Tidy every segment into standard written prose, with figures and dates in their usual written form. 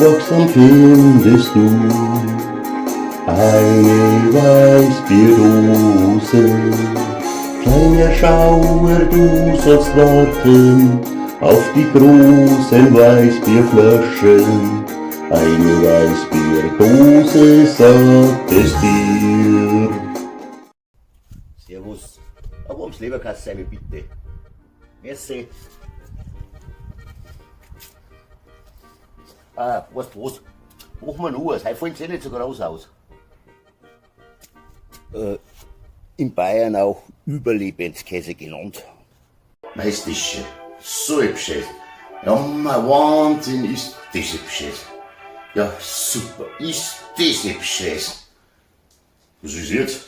Fragst, dann findest du eine Weißbierdose. Kleiner Schauer, du sollst warten auf die großen Weißbierflaschen. Eine Weißbierdose sagt es dir. Servus. Ein warmes Leberkässemmel bitte. Merci. Ah, weißt du was? Machen wir noch eins. Heute fallen sie eh nicht so groß aus. In Bayern auch Überlebenskäse genannt. Meißt das schon. So hübsch. Ja, ma Wahnsinn, ist das hübsch. Ja, super, ist das hübsch. Was ist jetzt?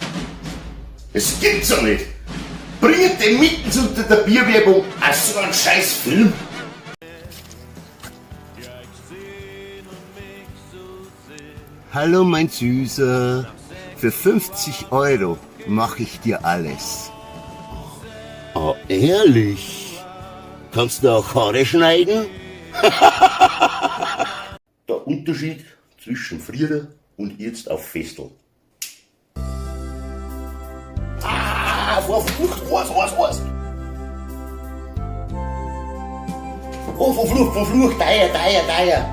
Es gibt's ja nicht! Bringt den mitten unter der Bierwerbung auch so einen scheiß Film? Hallo mein Süßer, für 50 Euro mache ich dir alles. Oh, ehrlich? Kannst du auch Haare schneiden? Der Unterschied zwischen früher und jetzt auf Festel. Ah, verflucht, was, was, was? Oh, verflucht, verflucht, teuer, teuer, teuer.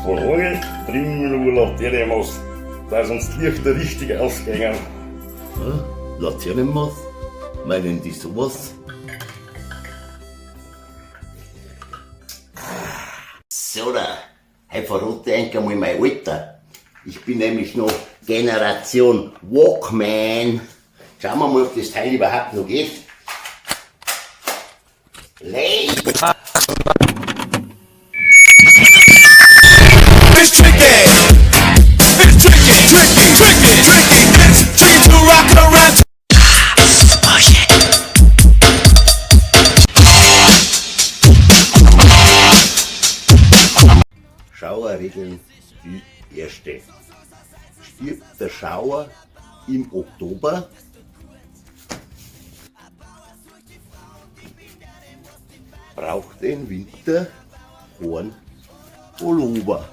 Von heute trinken wir nur Laternenmast, da sonst Lichter richtig ausgängen. Laternenmast? Meinen die sowas? So, da. Heute verrate ich einmal mein Alter. Ich bin nämlich noch Generation Walkman. Schauen wir mal, ob das Teil überhaupt noch geht. Lei! It's tricky. It's tricky, tricky, tricky, tricky. It's tricky to rock around. Schauerregeln die erste. Stirbt der Schauer im Oktober, braucht den Winter kein Pullover.